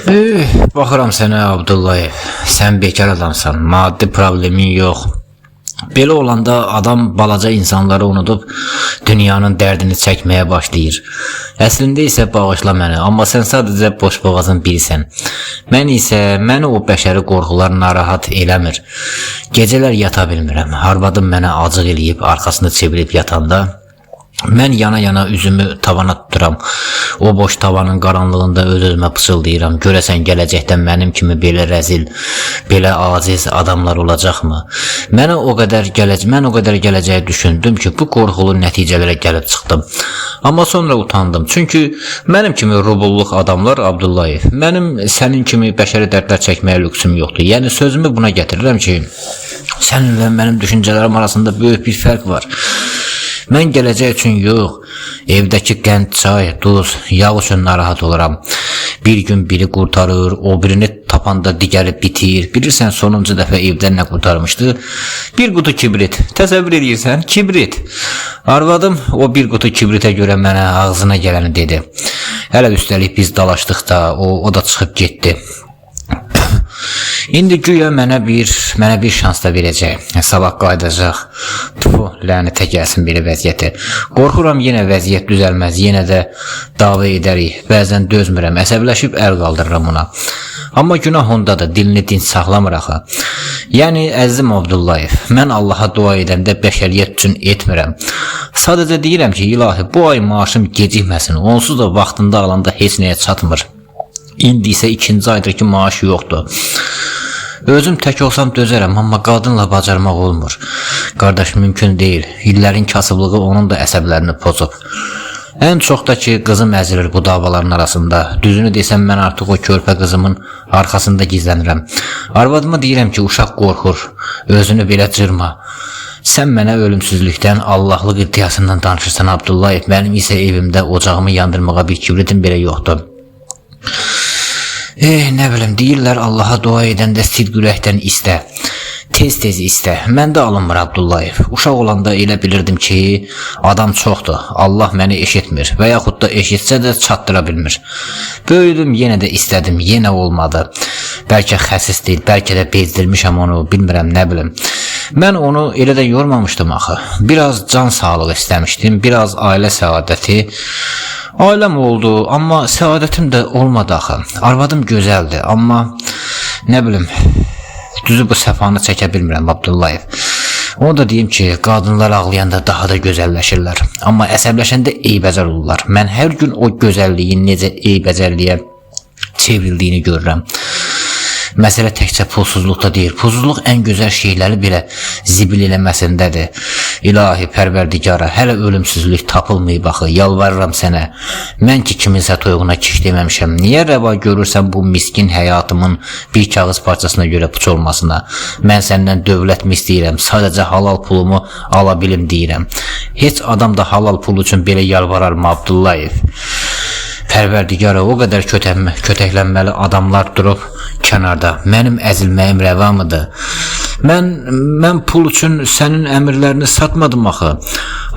Baxıram sənə Abdullayev. Sən bekar adamsan, maddi problemin yox. Belə olanda adam balaca insanları unudub dünyanın dərdini çəkməyə başlayır. Əslində isə bağışla məni, amma sən sadəcə boşboğazın birisən. Mən isə məni o bəşəri qorxular narahat eləmir. Gecələr yata bilmirəm. Arvadım mənə acıq eləyib arxasını çevirib yatanda mən yana-yana üzümü tavana tuturam. O boş tavanın qaranlığında öz-özümə pıçıldayıram. Görəsən gələcəkdə mənim kimi belə rəzil, belə aciz adamlar olacaqmı? Mən o qədər gələcəyi düşündüm ki, bu qorxulu nəticələrə gəlib çıxdım. Amma sonra utandım. Çünki mənim kimi rubulluq adamlar Abdullayev, mənim sənin kimi bəşəri dərdlər çəkməyə lüksüm yoxdur. Yəni sözümü buna gətirirəm ki, səninlə mənim düşüncələrim arasında böyük bir fərq var. Mən gələcək üçün yox, evdəki qənd, çay, duz, yağ üçün narahat oluram. Bir gün biri qurtarır, o birini tapanda digəri bitir. Bilirsən sonuncu dəfə evdən nə qurtarmışdı? Bir qutu kibrit. Təsəvvür edirsən, kibrit. Arvadım o bir qutu kibritə görə mənə ağzına gələni dedi. Hələ üstəlik biz dalaşdıq da, o da çıxıb getdi. İndi güya mənə bir şans da verəcək. Sabah qayıdacaq. Tfu, lənətə gəlsin belə vəziyyətə. Qorxuram yenə vəziyyət düzəlməz, yenə də dava edərik. Bəzən dözmürəm, əsəbləşib əl qaldırıram ona. Amma günah ondadır, dilini dinc saxlamır axı. Yəni əzizim Abdullayev, mən Allaha dua edəndə bəşəriyyət üçün etmirəm. Sadəcə deyirəm ki, ilahi, bu ay maaşım gecikməsin. Onsuz da vaxtında alanda heç nəyə çatmır. İndi isə ikinci aydır ki, maaş yoxdur. Özüm tək olsam dözərəm, amma qadınla bacarmaq olmur. Qardaş, mümkün deyil. İllərin kasıblığı onun da əsəblərini pozub. Ən çox da ki, qızım əzilir bu davaların arasında. Düzünü desəm mən artıq o körpə qızımın arxasında gizlənirəm. Arvadıma deyirəm ki, uşaq qorxur. Özünü belə cırma. Sən mənə ölümsüzlükdən, Allahlıq iddiasından danışırsan Abdullayev. Mənim isə evimdə ocağımı yandırmağa bir kibritim belə yoxdur. Nə bilim, deyirlər Allaha dua edəndə sidq ürəkdən istə. Tez-tez istə. Məndə alınmır Abdullayev. Uşaq olanda elə bilirdim ki, adam çoxdur. Allah məni eşitmir və yaxud da eşitsə də çatdıra bilmir. Böyüdüm, yenə də istədim, yenə olmadı. Bəlkə xəsis deyil, bəlkə də bezdirmişəm onu, bilmirəm, nə bilim. Mən onu elə də yormamışdım axı. Biraz can sağlığı istəmişdim, biraz ailə səadəti. Ailəm oldu, amma səadətim də olmadı axı. Arvadım gözəldir, amma nə bilim, düzü bu səfanı çəkə bilmirəm Abdullayev. Onu da deyim ki, qadınlar ağlayanda daha da gözəlləşirlər. Amma əsəbləşəndə eybəcər olurlar. Mən hər gün o gözəlliyin necə eybəcərliyə çevrildiyini görürəm. Məsələ təkcə pulsuzluqda deyil. Pulsuzluq ən gözəl şeyləri belə zibil eləməsindədir. İlahi pərverdigara, hələ ölümsüzlük tapılmayıb axı. Yalvarıram sənə. Mən ki kiminsə toyuğuna kiş deməmişəm. Niyə rəva görürsən bu miskin həyatımın bir kağız parçasına görə puç olmasına? Mən səndən dövlət mi istəyirəm? Sadəcə halal pulumu ala bilim deyirəm. Heç adam da halal pul üçün belə yalvararmı Abdullayev? Pərverdigara, o qədər kötəklənməli adamlar durub kənarda. Mənim əzilməyim rəva mıdır? Mən pul üçün sənin əmrlərini satmadım axı.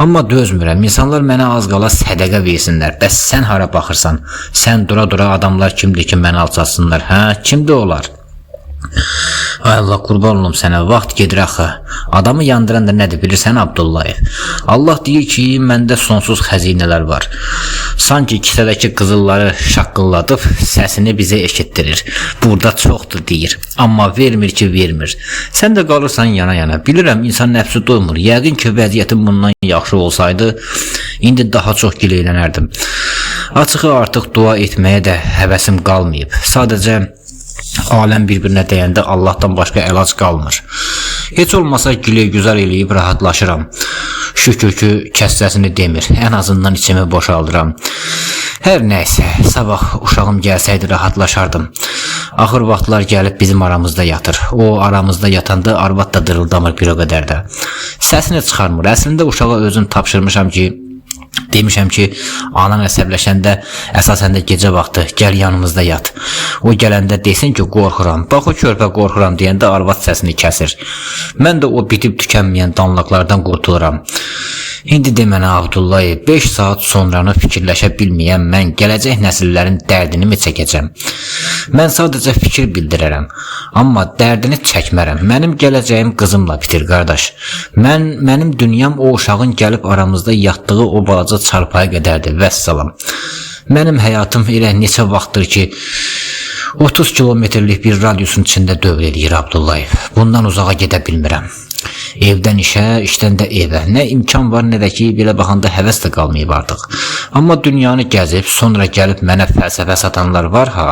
Amma dözmürəm. İnsanlar mənə az qala sədəqə versinlər. Bəs sən hara baxırsan? Sən dura-dura adamlar kimdir ki, məni alçaltsınlar? Hə? Kimdir onlar? Ay Allah, qurban olum sənə, vaxt gedir axı. Adamı yandıran da nədir bilirsən Abdullayev? Allah deyir ki, məndə sonsuz xəzinələr var. Sanki kisədəki qızılları şaqqılladıb səsini bizə eşitdirir. Burada çoxdur deyir. Amma vermir ki, vermir. Sən də qalırsan yana-yana. Bilirəm, insan nəfsi doymur. Yəqin ki, vəziyyətim bundan yaxşı olsaydı, indi daha çox gileylənərdim. Açığı artıq dua etməyə də həvəsim qalmayıb. Sadəcə aləm bir-birinə dəyəndə Allahdan başqa əlac qalmır. Heç olmasa güley-güzar eləyib rahatlaşıram. Şükür ki, kəssəsini demir. Ən azından içimi boşaldıram. Hər nəysə, sabah uşağım gəlsəydi rahatlaşardım. Axır vaxtlar gəlib bizim aramızda yatır. O aramızda yatanda arvad da dırıldamır bir o qədər də. Səsini çıxarmır. Əslində uşağa özüm tapşırmışam ki, demişəm ki, anan əsəbləşəndə, əsasən də gecə vaxtı gəl yanımızda yat. O gələndə desin ki, qorxuram. Bax o körpə qorxuram deyəndə arvad səsini kəsir. Mən də o bitib tükənməyən danlaqlardan qurtuluram. İndi de mənə Abdullayev, 5 saat sonranı fikirləşə bilməyən mən gələcək nəsillərin dərdini mi çəkəcəm? Mən sadəcə fikir bildirərəm, amma dərdini çəkmərəm. Mənim gələcəyim qızımla bitir qardaş. Mənim dünyam o uşağın gəlib aramızda yatdığı o balaca çarpayı qədərdir. Vəssalam. Mənim həyatım elə neçə vaxtdır ki 30 kilometrlik bir radiusun içində dövr eləyir Abdullayev. Bundan uzağa gedə bilmirəm. Evdən işə, işdən də evə. Nə imkan var, nə də ki, belə baxanda həvəs də qalmayıb artıq. Amma dünyanı gəzib, sonra gəlib mənə fəlsəfə satanlar var ha,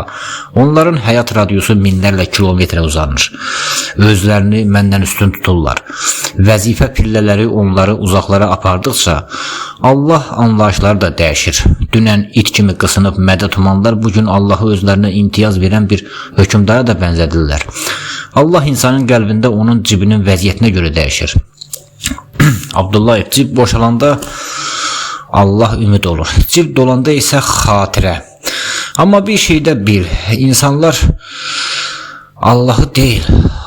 onların həyat radiusu minlərlə kilometrə uzanır. Özlərini məndən üstün tuturlar. Vəzifə pillələri onları uzaqlara apardıqca Allah anlayışları da dəyişir. Dünən it kimi qısınıb mədəd umanlar bugün Allahı özlərinə imtiyaz verən bir hökmdara da bənzədirlər. Allah insanın qəlbində onun cibinin vəziyyətinə görə dəyişir. Abdullayev, cib boşalanda Allah ümid olur. Cib dolanda isə xatirə. Amma bir şey də bil, insanlar Allahı deyil,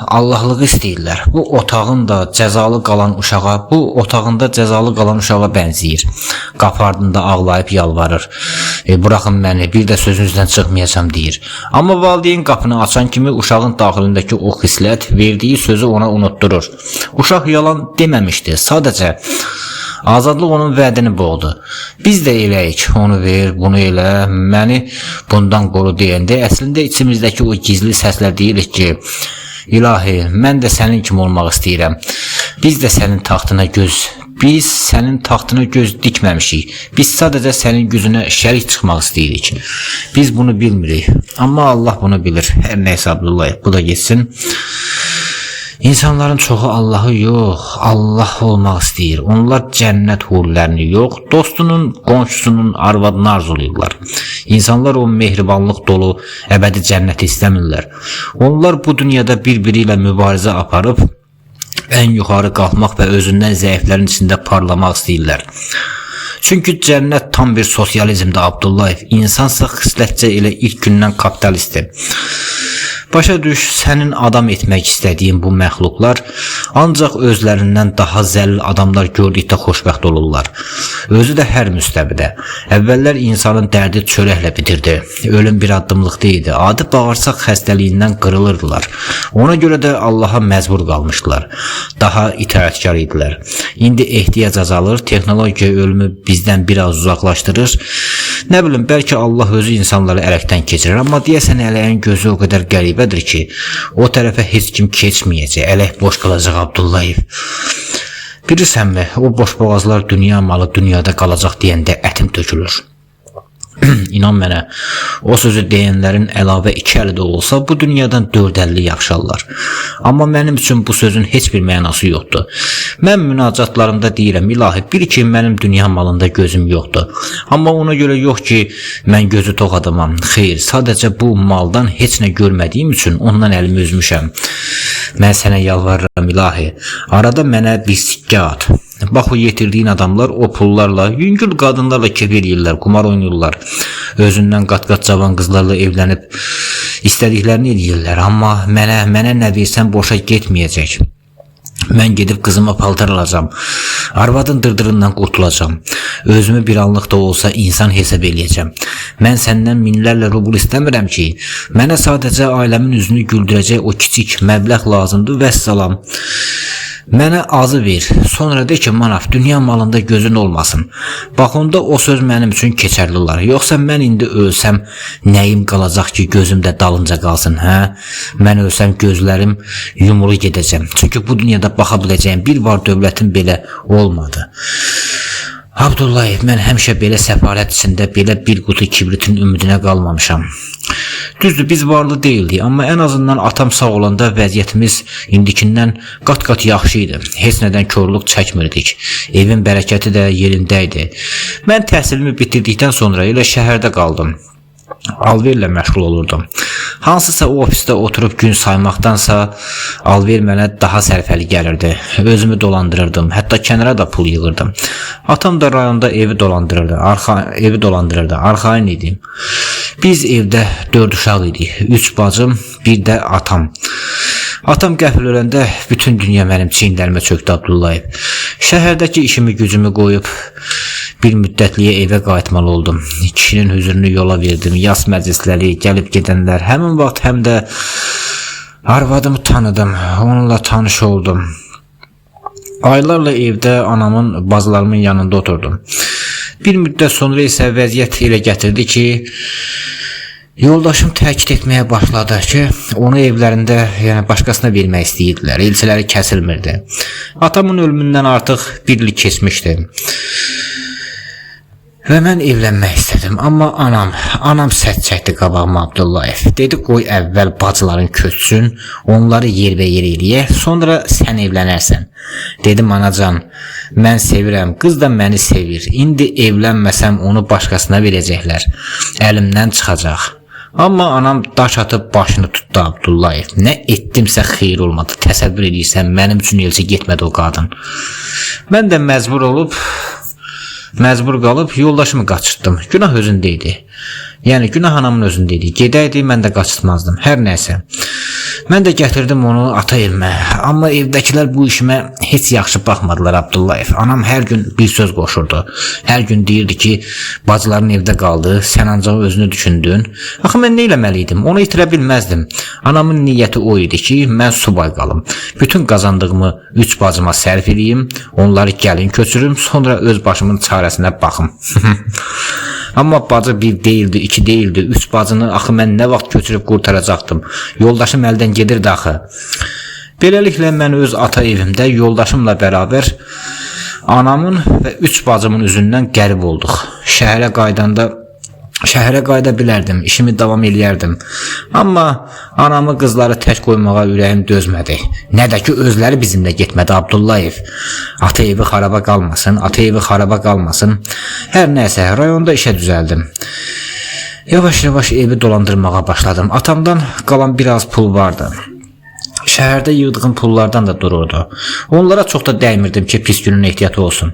Allahlığı istəyirlər. Bu otağın da cəzalı qalan uşağa, bu otağında cəzalı qalan uşağa bənzəyir. Qapı ardında ağlayıb yalvarır. Buraxın məni, bir də sözünüzdən çıxmayacam deyir. Amma valideyn qapını açan kimi uşağın daxilindəki o xislət verdiyi sözü ona unutdurur. Uşaq yalan deməmişdi, sadəcə azadlıq onun vədini boğdu. Biz də eləyik, onu ver, bunu elə, məni bundan qoru deyəndə əslində içimizdəki o gizli səslə deyirik ki, İlahi, mən də sənin kimi olmaq istəyirəm. Biz də sənin taxtına göz, biz sənin taxtına göz dikməmişik. Biz sadəcə sənin gücünə şərik çıxmaq istəyirik. Biz bunu bilmirik. Amma Allah bunu bilir. Hər nəysə Abdullayev, bu da getsin. İnsanların çoxu Allahı yox, Allah olmaq istəyir. Onlar cənnət hurilərini yox, dostunun, qonşusunun arvadını arzulayırlar. İnsanlar o mehribanlıq dolu əbədi cənnəti istəmirlər. Onlar bu dünyada bir-biri ilə mübarizə aparıb ən yuxarı qalxmaq və özündən zəiflərin içində parlamaq istəyirlər. Çünki cənnət tam bir sosializmdir Abdullayev. İnsansa xislətcə elə ilk gündən kapitalistdir. Başa düş, sənin adam etmək istədiyin bu məxluqlar ancaq özlərindən daha zəlil adamlar gördükdə xoşbəxt olurlar. Özü də hər müstəvidə. Əvvəllər insanın dərdi çörəklə bitirdi. Ölüm bir addımlıq deyildi. Adi bağırsaq xəstəliyindən qırılırdılar. Ona görə də Allaha məcbur qalmışdılar. Daha itaətkar idilər. İndi ehtiyac azalır, texnologiya ölümü bizdən biraz uzaqlaşdırır. Nə bilim, bəlkə Allah özü insanları ələkdən keçirir, amma deyəsən ələyin gözü o qədər qəribədir ki, o tərəfə heç kim keçməyəcək, ələk boş qalacaq Abdullayev. Bilirsənmi, o boşboğazlar dünya malı dünyada qalacaq deyəndə ətim tökülür. İnan mənə, o sözü deyənlərin əlavə iki əli də olsa bu dünyadan dörd əlli yapışarlar. Amma mənim üçün bu sözün heç bir mənası yoxdur. Mən münacatlarımda deyirəm, ilahi, bil ki, mənim dünya malında gözüm yoxdur. Amma ona görə yox ki, mən gözü tox adamam. Xeyr, sadəcə bu maldan heç nə görmədiyim üçün ondan əlimi üzmüşəm. Mən sənə yalvarıram ilahi, arada mənə bir sikkə at. Bax o yetirdiyin adamlar o pullarla, yüngül qadınlarla kef eləyirlər, qumar oynayırlar. Özündən qat-qat cavan qızlarla evlənib istədiklərini eləyirlər. Amma mənə nə versən boşa getməyəcək. Mən gedib qızıma paltar alacağam. Arvadın dırdırından qurtulacağam. Özümü bir anlıq da olsa insan hesab eləyəcəm. Mən səndən minlərlə rubl istəmirəm ki, mənə sadəcə ailəmin üzünü güldürəcək o kiçik məbləğ lazımdır, vəssalam. Mənə azı ver. Sonra de ki, Manaf, dünya malında gözün olmasın. Bax onda o söz mənim üçün keçərli olar. Yoxsa mən indi ölsəm nəyim qalacaq ki, gözümdə dalınca qalsın, hə? Mən ölsəm gözlərim yumulu gedəcəm. Çünki bu dünyada baxa biləcəyim bir var dövlətim belə olmadı. Abdullayev, mən həmişə belə səfalət içində belə bir qutu kibritin ümidinə qalmamışam. Düzdür, biz varlı deyildik, amma ən azından atam sağ olanda vəziyyətimiz indikindən qat-qat yaxşı idi. Heç nədən korluq çəkmirdik. Evin bərəkəti də yerində idi. Mən təhsilimi bitirdikdən sonra elə şəhərdə qaldım. Alverlə məşğul olurdum. Hansısa o ofisdə oturub gün saymaqdansa alver mənə daha sərfəli gəlirdi. Özümü dolandırırdım. Hətta kənara da pul yığırdım. Atam da rayonda evi dolandırırdı. Arxayın idim. Biz evdə 4 uşaq idik. 3 bacım, bir də atam. Atam qəfil öləndə bütün dünya mənim çiyinlərimə çökdü Abdullayev. Şəhərdəki işimi gücümü qoyub bir müddətliyə evə qayıtmalı oldum. Kişinin hüzürünü yola verdim. Yas məclisləri, gəlib gedənlər. Həmin vaxt həm də arvadımı tanıdım. Onunla tanış oldum. Aylarla evdə anamın, bacılarımın yanında oturdum. Bir müddət sonra isə vəziyyət elə gətirdi ki, yoldaşım təkid etməyə başladı ki, onu evlərində, yəni başqasına vermək istəyirdilər. Elçiləri kəsilmirdi. Atamın ölümündən artıq bir il keçmişdi. Və mən evlənmək istədim, amma anam sədd çəkdi qabağıma Abdullayev. Dedi qoy əvvəl bacıların köçsün, onları yerbəyer eləyək, sonra sən evlənərsən. Dedim anacan, mən sevirəm, qız da məni sevir. İndi evlənməsəm onu başqasına verəcəklər. Əlimdən çıxacaq. Amma anam daş atıb başını tutdu Abdullayev. Nə etdimsə xeyir olmadı. Təsəvvür edirsən, mənim üçün elçi getmədi o qadın. Mən də məcbur qalıb yoldaşımı qaçırtdım. Günah özündə idi. Yəni günah anamın özündə idi. Gedəydi, mən də qaçırtmazdım. Hər nəsə. Mən də gətirdim onu ata evimə. Amma evdəkilər bu işimə heç yaxşı baxmadılar Abdullayev. Anam hər gün bir söz qoşurdu. Hər gün deyirdi ki, bacıların evdə qaldı, sən ancaq özünü düşündün. Axı mən nə eləməli idim? Onu itirə bilməzdim. Anamın niyyəti o idi ki, mən subay qalım. Bütün qazandığımı üç bacıma sərf eləyim, onları gəlin köçürüm, sonra öz başımın çarəsinə baxım. Amma bacı bir deyildi, iki deyildi. Üç bacını axı mən nə vaxt köçürüb qurtaracaqdım? Yoldaşım əldən gedirdi axı. Beləliklə mən öz ata evimdə yoldaşımla bərabər anamın və üç bacımın üzündən qərib olduq. Şəhərə qayıda bilərdim, işimi davam eləyərdim. Amma anamı qızları tək qoymağa ürəyim dözmədi. Nə də ki özləri bizimlə getmədi Abdullayev. Ata evi xaraba qalmasın, ata evi xaraba qalmasın. Hər nəsə rayonda işə düzəldim. Yavaş-yavaş evi dolandırmağa başladım. Atamdan qalan biraz pul vardı. Şəhərdə yığdığım pullardan da dururdu. Onlara çox da dəymirdim ki, pis günün ehtiyatı olsun.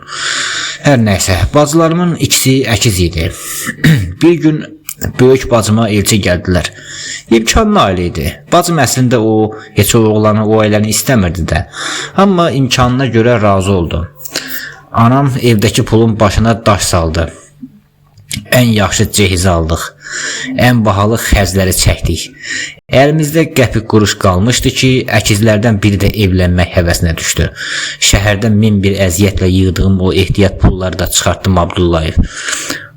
Hər nəsə, bacılarımın ikisi əkiz idi. Bir gün böyük bacıma elçi gəldilər. İmkanlı ailə idi. Bacım əslində o, heç o oğlanı, o ailəni istəmirdi də. Amma imkanına görə razı oldu. Anam evdəki pulun başına daş saldı. Ən yaxşı cehiz aldıq. Ən bahalı xərcləri çəkdik. Əlimizdə qəpik quruş qalmışdı ki, əkizlərdən biri də evlənmək həvəsinə düşdü. Şəhərdə min bir əziyyətlə yığdığım o ehtiyat pulları da çıxartdım Abdullayev.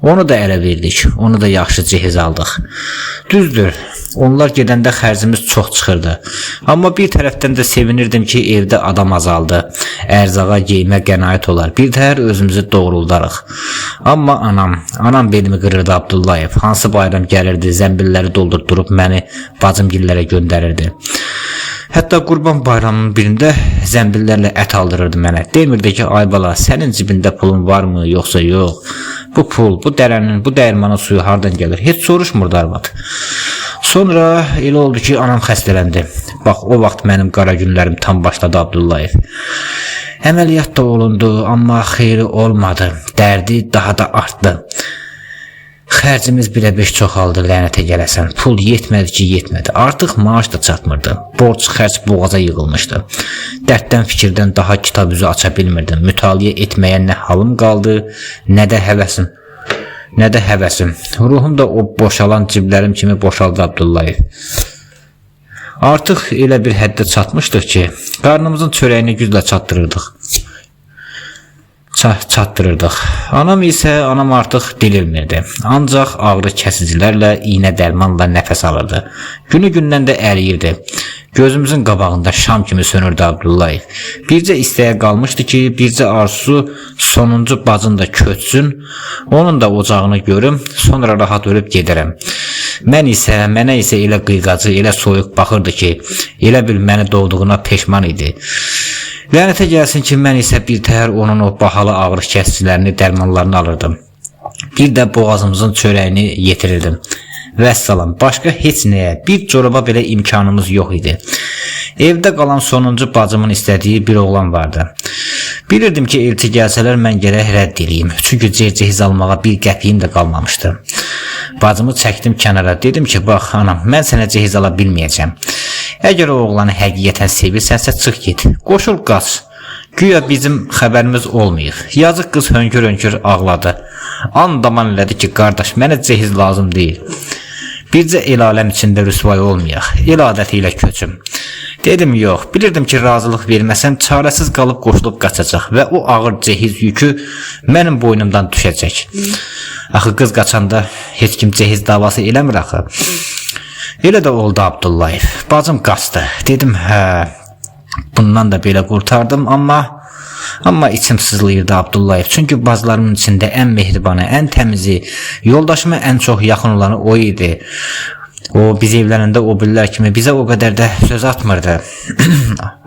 Onu da ələ verdik, onu da yaxşı cehiz aldıq. Düzdür, onlar gedəndə xərcimiz çox çıxırdı. Amma bir tərəfdən də sevinirdim ki, evdə adam azaldı. Ərzağa, geyimə qənaət olar. Bir təhər özümüzü doğruldarıq. Amma anam belimi qırırdı Abdullayev. Hansı bayram gəlirdi, zəmbilləri doldurdurub məni bacımgillərə göndərirdi. Hətta Qurban bayramının birində zəmbillərlə ət aldırırdı mənə. Demirdi ki, ay bala, sənin cibində pulun varmı, yoxsa yox. Bu pul, bu dərənin, bu dəyirmanın suyu hardan gəlir? Heç soruşmurdu arvad. Sonra elə oldu ki, anam xəstələndi. Bax, o vaxt mənim qara günlərim tam başladı Abdullayev. Əməliyyat da olundu, amma xeyri olmadı. Dərdi daha da artdı. Xərcimiz birə-beş çoxaldı, lənətə gələsən. Pul yetmədi ki, yetmədi. Artıq maaş da çatmırdı. Borc, xərc boğaza yığılmışdı. Dərddən, fikirdən daha kitab üzü aça bilmirdim. Mütaliə etməyə nə halım qaldı, nə də həvəsim. Nə də həvəsim. Ruhum da o boşalan ciblərim kimi boşaldı Abdullayev. Artıq elə bir həddə çatmışdıq ki, qarnımızın çörəyini güclə çatdırırdıq. Çatdırırdıq. Anam artıq dirilmirdi. Ancaq ağrı kəsicilərlə, iynə dərmanla nəfəs alırdı. Günü gündən də əriyirdi. Gözümüzün qabağında şam kimi sönürdü Abdullayev. Bircə istəyə qalmışdı ki, bircə arzusu sonuncu bacın da köçsün, onun da ocağını görüm, sonra rahat ölüb gedərəm. Mənə isə elə qıyğacı, elə soyuq baxırdı ki, elə bil məni doğduğuna peşman idi. Lənətə gəlsin ki, mən isə bir təhər onun o bahalı ağrı kəsicilərini, dərmanlarını alırdım. Bir də boğazımızın çörəyini yetirirdim. Vəssalam, başqa heç nəyə, bir coraba belə imkanımız yox idi. Evdə qalan sonuncu bacımın istədiyi bir oğlan vardı. Bilirdim ki, elçi gəlsələr mən gərək rədd eləyim. Çünki cehiz almağa bir qəpiyim də qalmamışdı. Bacımı çəkdim kənara. Dedim ki, bax anam, mən sənə cehiz ala bilməyəcəm. Əgər o oğlanı həqiqətən sevirsənsə çıx get. Qoşul qaç. Güya bizim xəbərimiz olmayıb. Yazıq qız hönkür-hönkür ağladı. Andaman elədi ki, qardaş, mənə cehiz lazım deyil. Bircə el aləm içində rüsvay olmayaq. El adəti ilə köçüm. Dedim yox, bilirdim ki, razılıq verməsəm çarəsiz qalıb qoşulub qaçacaq və o ağır cehiz yükü mənim boynumdan düşəcək. Axı qız qaçanda heç kim cehiz davası eləmir axı. Elə də oldu Abdullayev. Bacım qaçdı. Dedim hə, bundan da belə qurtardım, amma içim sızlayırdı Abdullayev. Çünki bacılarımın içində ən mehribanı, ən təmizi, yoldaşıma ən çox yaxın olanı o idi. O biz evlənəndə o birilər kimi bizə o qədər də söz atmırdı.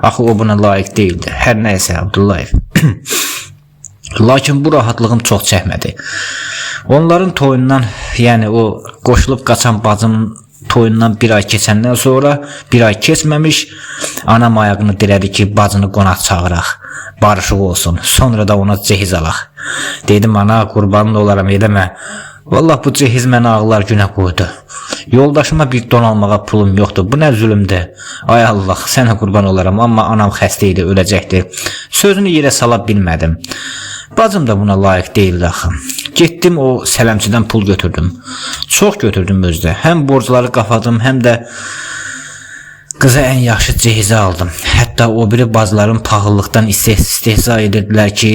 Axı o buna layiq deyildi. Hər nə isə Abdullayev. Lakin bu rahatlığım çox çəkmədi. Onların toyundan, yəni o qoşulub qaçan bacımın toyundan bir ay keçəndən sonra, bir ay keçməmiş, anam ayağını dirədi ki, bacını qonaq çağıraq, barışıq olsun, sonra da ona cehiz alaq. Dedim, ana, qurbanın olaram, eləmə. Vallah bu cehiz məni ağlar günə qoydu. Yoldaşıma bir don almağa pulum yoxdur. Bu nə zülmdür? Ay Allah, sənə qurban olaram, amma anam xəstə idi, öləcəkdi. Sözünü yerə sala bilmədim. Bacım da buna layiq deyildi axı. Getdim o sələmçidən pul götürdüm. Çox götürdüm özdə. Həm borcları qapadım, həm də qıza ən yaxşı cehizi aldım. Hətta o biri bacılarım paxıllıqdan istehza edirdilər ki,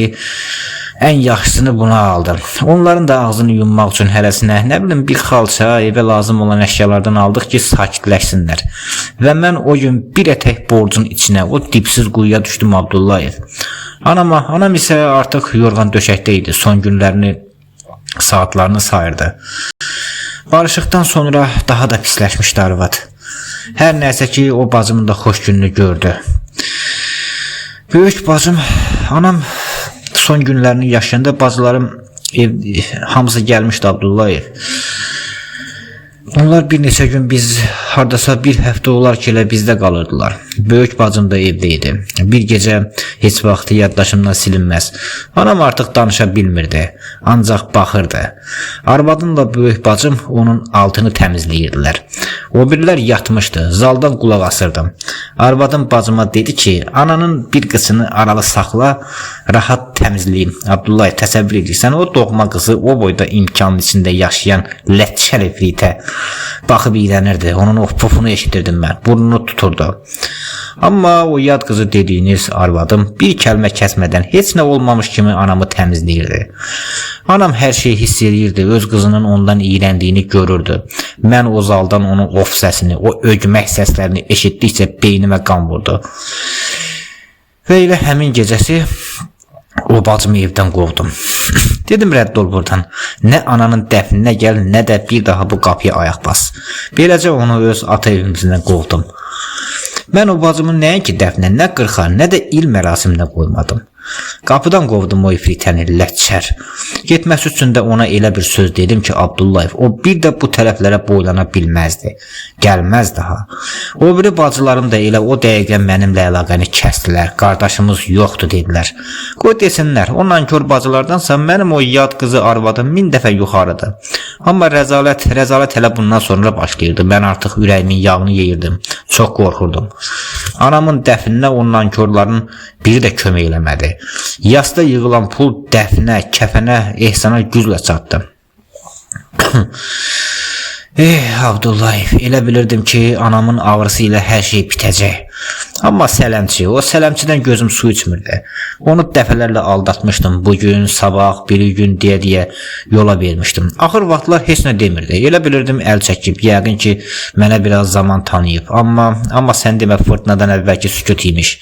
ən yaxşısını buna aldım. Onların da ağzını yummaq üçün hərəsinə, nə bilim, bir xalça, evə lazım olan əşyalardan aldıq ki, sakitləşsinlər. Və mən o gün bir ətək borcun içinə, o dipsiz quyuya düşdüm Abdullayev. Anam isə artıq yorğan döşəkdə idi. Son günlərini, saatlarını sayırdı. Barışıqdan sonra daha da pisləşmişdi arvad. Hər nəsə ki, o bacımın da xoş gününü gördü. Böyük bacım, anam son günlərini yaşayanda bacılarım hamısı gəlmişdi Abdullayev. Onlar bir neçə gün biz hardasa bir həftə olar ki, elə bizdə qalırdılar. Böyük bacım da evdə idi. Bir gecə heç vaxt yaddaşımdan silinməz. Anam artıq danışa bilmirdi, ancaq baxırdı. Arvadımla böyük bacım onun altını təmizləyirdilər. O birilər yatmışdı. Zaldan qulaq asırdım. Arvadım bacıma dedi ki, ananın bir qısını aralı saxla, rahat təmizləyim. Abdullayev, təsəvvür edirsən, o doğma qızı o boyda imkanın içində yaşayan ləçər ifritə baxıb iyrənirdi. Onun o pufunu eşidirdim mən. Burnunu tuturdu. Amma o yad qızı dediyiniz arvadım bir kəlmə kəsmədən heç nə olmamış kimi anamı təmizləyirdi. Anam hər şeyi hiss edirdi, öz qızının ondan iyrəndiyini görürdü. Mən o zaldan onun of səsini, o ögmək səslərini eşitdikcə beynimə qan vurdu. Və elə həmin gecəsi o bacımı evdən qovdum. Dedim rədd ol buradan. Nə ananın dəfninə gəl, nə də bir daha bu qapıya ayaq bas. Beləcə onu öz ata evimizdən qovdum. Mən o bacımın nəinki dəfnə, nə qırxa, nə də il mərasiminə qoymadım. Qapıdan qovdum o ifritəni, ləçər. Getməsi üçün də ona elə bir söz dedim ki, Abdullayev, o bir də bu tərəflərə boylana bilməzdi. Gəlməz daha. O biri bacılarım da elə o dəqiqə mənimlə əlaqəni kəsdilər. Qardaşımız yoxdur dedilər. Qoy desinlər, o nankor bacılardansa mənim o yad qızı arvadım 1000 dəfə yuxarıdır. Amma rəzalət hələ bundan sonra başlayırdı. Mən artıq ürəyimin yağını yeyirdim. Çox qorxurdum. Anamın dəfninə o nankorların biri də kömək eləmədi. Yasda yığılan pul dəfnə, kəfənə, ehsana güclə çatdı. Abdullayev, elə bilirdim ki, anamın ağrısı ilə hər şey bitəcək. Amma sələmçi, o sələmçidən gözüm su içmirdi. Onu dəfələrlə aldatmışdım. Bugün, sabah, biri gün deyə-deyə yola vermişdim. Axır vaxtlar heç nə demirdi. Elə bilirdim əl çəkib, yəqin ki, mənə biraz zaman tanıyıb. Amma sən demə fırtınadan əvvəlki sükut imiş.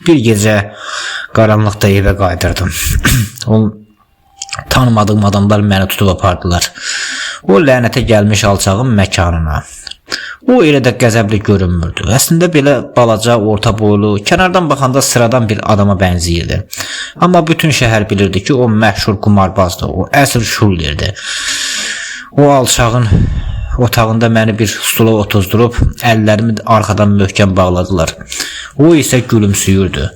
Bir gecə qaranlıqda evə qayıdırdım. O tanımadığım adamlar məni tutub apardılar. O lənətə gəlmiş alçağın məkanına. O elə də qəzəbli görünmürdü. Əslində belə balaca, orta boylu, kənardan baxanda sıradan bir adama bənzəyirdi. Amma bütün şəhər bilirdi ki, o məşhur qumarbazdır, o əsl şullerdir. O alçağın otağında məni bir stula otuzdurub əllərimi arxadan möhkəm bağladılar. O isə gülümsüyürdü.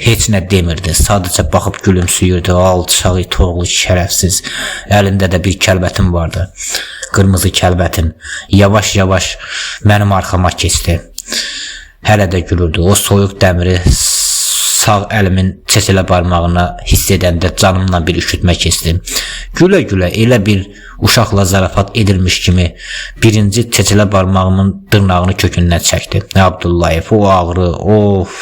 Heç nə demirdi. Sadəcə baxıb gülümsüyürdü. Alçaq itoğlu şərəfsiz. Əlində də bir kəlbətin vardı. Qırmızı kəlbətin. Yavaş-yavaş mənim arxama keçdi. Hələ də gülürdü. O soyuq dəmiri sağ əlimin çeçələ barmağına hiss edəndə canımla bir üşütmə keçdi. Gülə-gülə elə bir uşaqla zarafat edilmiş kimi birinci çeçələ barmağımın dırnağını kökündən çəkdi. Abdullayev, o ağrı, of,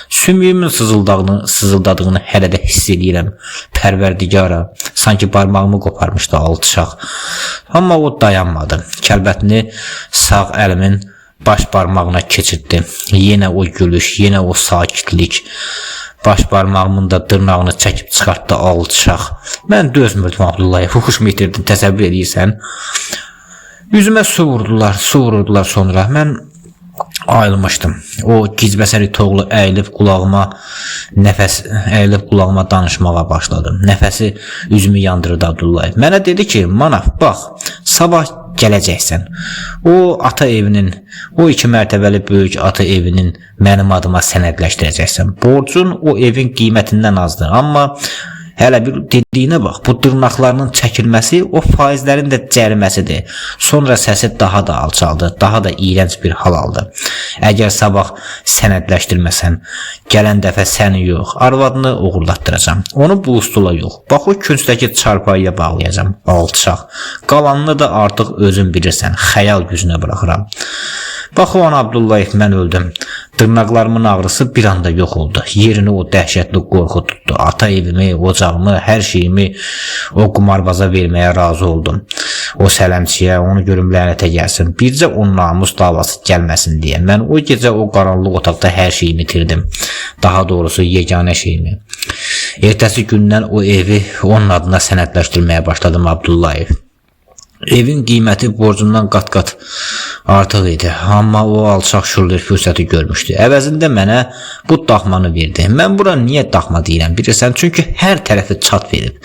sümüyümün sızıldadığını hələ də hiss edirəm. Pərverdigara, sanki barmağımı qoparmışdı alçaq. Amma o dayanmadı. Kəlbətini sağ əlimin baş barmağına keçirtdi. Yenə o gülüş, yenə o sakitlik. Baş barmağımın da dırnağını çəkib çıxartdı alçaq. Mən dözmürdüm Abdullayev, huşumu itirdim, təsəvvür edirsən. Üzümə su vurdular, su vururdular sonra. Mən ayılmışdım. O gizbəsər itoğlu əyilib qulağıma əyilib qulağıma danışmağa başladı. Nəfəsi üzümü yandırırdı Abdullayev. Mənə dedi ki, Manaf, bax, sabah gələcəksən. O ata evinin, o 2 mərtəbəli böyük ata evinin mənim adıma sənədləşdirəcəksən. Borcun o evin qiymətindən azdır. Amma hələ bir dediyinə bax, bu dırnaqlarının çəkilməsi o faizlərin də cəriməsidir. Sonra səsi daha da alçaldı, daha da iyrənc bir hal aldı. Əgər sabah sənədləşdirməsən, gələn dəfə səni yox, arvadını oğurlatdıracam. Onu bu stula yox, bax o küncdəki çarpayıya bağlayacam, alçaq. Qalanını da artıq özün bilirsən, xəyal gücünə buraxıram. Bax o an Abdullayev, mən öldüm. Dırnaqlarımın ağrısı bir anda yox oldu. Yerini o dəhşətli qorxu tutdu. Ata evimi, ocağımı, hər şeyimi o qumarbaza verməyə razı oldum. O sələmçiyə, onu görüm lənətə gəlsin. Bircə o namus davası gəlməsin deyə. Mən o gecə o qaranlıq otaqda hər şeyimi itirdim. Daha doğrusu yeganə şeyimi. Ertəsi gündən o evi onun adına sənədləşdirməyə başladım Abdullayev. Evin qiyməti borcumdan qat-qat artıq idi. Amma o alçaq şuller fürsəti görmüşdü. Əvəzində mənə bu daxmanı verdi. Mən bura niyə daxma deyirəm bilirsən? Çünki hər tərəfi çat verib.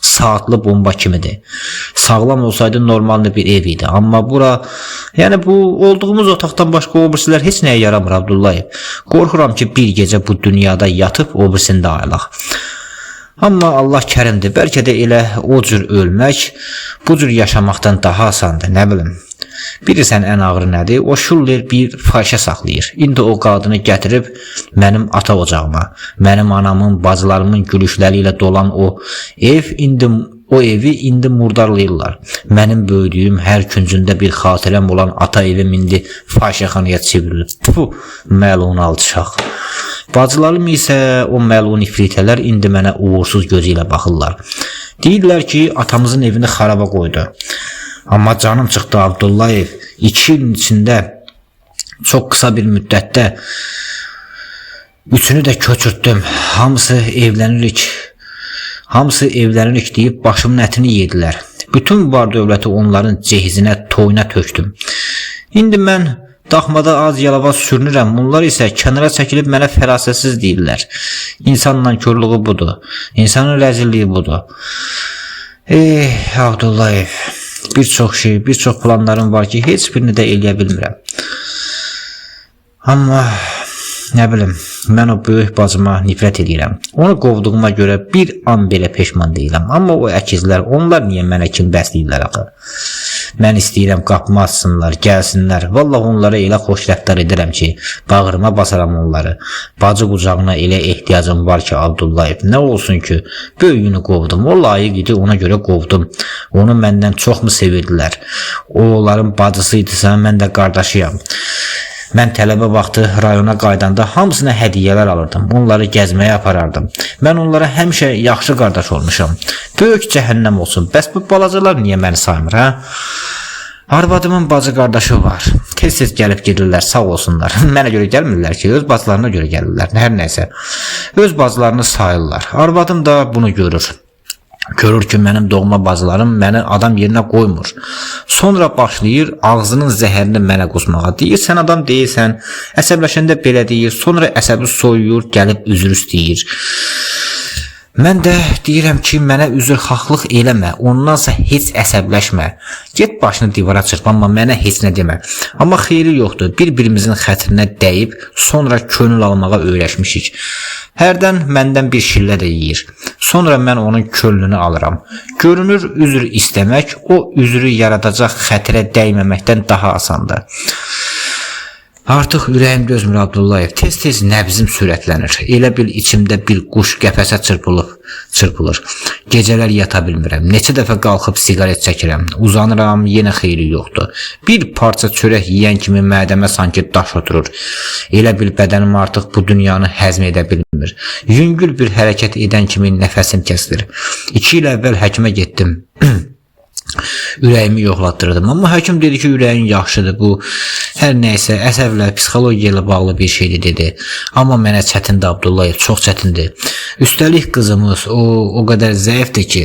Saatlı bomba kimidir. Sağlam olsaydı normal bir ev idi. Amma bura, yəni bu olduğumuz otaqdan başqa o birisilər heç nəyə yaramır Abdullayev. Qorxuram ki, bir gecə bu dünyada yatıb o birisində ayılaq. Amma Allah kərimdir. Bəlkə də elə o cür ölmək, bu cür yaşamaqdan daha asandır, nə bilim. Bilirsən ən ağırı nədir? O şuller bir fahişə saxlayır. İndi o qadını gətirib mənim ata ocağıma, mənim anamın, bacılarımın gülüşləri ilə dolan o ev indi o evi indi murdarlayırlar. Mənim böyüdüyüm, hər küncündə bir xatirəm olan ata evim indi fahişəxanaya çevrilib. Tfu, məlun alçaq. Bacılarım isə o məlun ifritələr indi mənə uğursuz gözü ilə baxırlar. Deyirlər ki, atamızın evini xaraba qoydu. Amma canım çıxdı Abdullayev. 2 ilin içində çox qısa bir müddətdə üçünü də köçürtdüm. Hamısı evlənirik. Hamısı evlənirik deyib başımın ətini yedilər. Bütün var dövləti onların cehizinə, toyuna tökdüm. İndi mən daxmada az yalavaz sürünürəm. Bunlar isə kənara çəkilib mənə fərasətsiz deyirlər. İnsan nankörlüğü budur. İnsanın rəzilliyi budur. Abdullayev, bir çox şey, bir çox planlarım var ki, heç birini də eləyə bilmirəm. Amma nə bilim, mən o böyük bacıma nifrət edirəm. Onu qovduğuma görə bir an belə peşman deyiləm. Amma o əkizlər, onlar niyə mənə kim bəsləyirlər axı? Mən istəyirəm qapımı açsınlar, gəlsinlər. Vallah onlara elə xoş rəftar edirəm ki, bağrıma basaram onları. Bacı qucağına elə ehtiyacım var ki, Abdullayev, nə olsun ki, böyüyünü qovdum. O layiq idi, ona görə qovdum. Onu məndən çoxmu sevirdilər? O onların bacısı idisə, mən də qardaşıyam. Mən tələbə vaxtı rayona qayıdanda hamısına hədiyyələr alırdım. Onları gəzməyə aparardım. Mən onlara həmişə yaxşı qardaş olmuşam. Böyük cəhənnəm olsun. Bəs bu balacalar niyə məni saymır, hə? Arvadımın bacı qardaşı var. Tez-tez gəlib gedirlər, sağ olsunlar. Mənə görə gəlmirlər ki, öz bacılarına görə gəlirlər. Hər nəsə. Öz bacılarını sayırlar. Arvadım da bunu görür. Görür ki, mənim doğma bacılarım məni adam yerinə qoymur. Sonra başlayır ağzının zəhərini mənə qusmağa. Deyir, sən adam deyilsən. Əsəbləşəndə belə deyir. Sonra əsəbi soyuyur, gəlib üzr istəyir. Mən də deyirəm ki, mənə üzrxahlıq eləmə, ondansa heç əsəbləşmə. Get başını divara çırp, amma mənə heç nə demə. Amma xeyri yoxdur. Bir-birimizin xətrinə dəyib, sonra könül almağa öyrəşmişik. Hərdən məndən bir şillə də yeyir. Sonra mən onun könlünü alıram. Görünür, üzr istəmək o üzrü yaradacaq xətrə dəyməməkdən daha asandır. Artıq ürəyim dözmür Abdullayev. Tez-tez nəbzim sürətlənir. Elə bil içimdə bir quş qəfəsə çırpılıb, çırpılır. Gecələr yata bilmirəm. Neçə dəfə qalxıb siqaret çəkirəm. Uzanıram, yenə xeyri yoxdur. Bir parça çörək yeyən kimi mədəmə sanki daş oturur. Elə bil bədənim artıq bu dünyanı həzm edə bilmir. Yüngül bir hərəkət edən kimi nəfəsim kəsilir. 2 il əvvəl həkimə getdim. Ürəyimi yoxlatdırdım. Amma həkim dedi ki, ürəyin yaxşıdır. Bu hər nə isə əsəblə, psixologiya ilə bağlı bir şeydir dedi. Amma mənə çətindir Abdullayev, çox çətindir. Üstəlik qızımız o qədər zəifdir ki,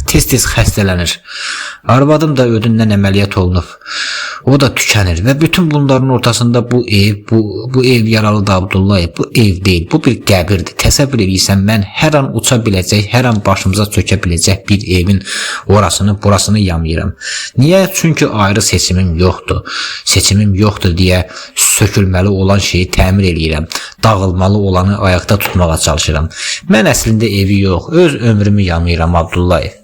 tez-tez xəstələnir. Arvadım da ödündən əməliyyat olunub. O da tükənir və bütün bunların ortasında bu ev, bu ev yaralıdır Abdullayev. Bu ev deyil, bu bir qəbirdir. Təsəvvür edirsən, mən hər an uça biləcək, hər an başımıza çökə biləcək bir evin orasını, burasını yamayıram. Niyə? Çünki ayrı seçimim yoxdur. Seçimim yoxdur deyə sökülməli olan şeyi təmir eləyirəm. Dağılmalı olanı ayaqda tutmağa çalışıram. Mən əslində evi yox, öz ömrümü yamayıram Abdullayev.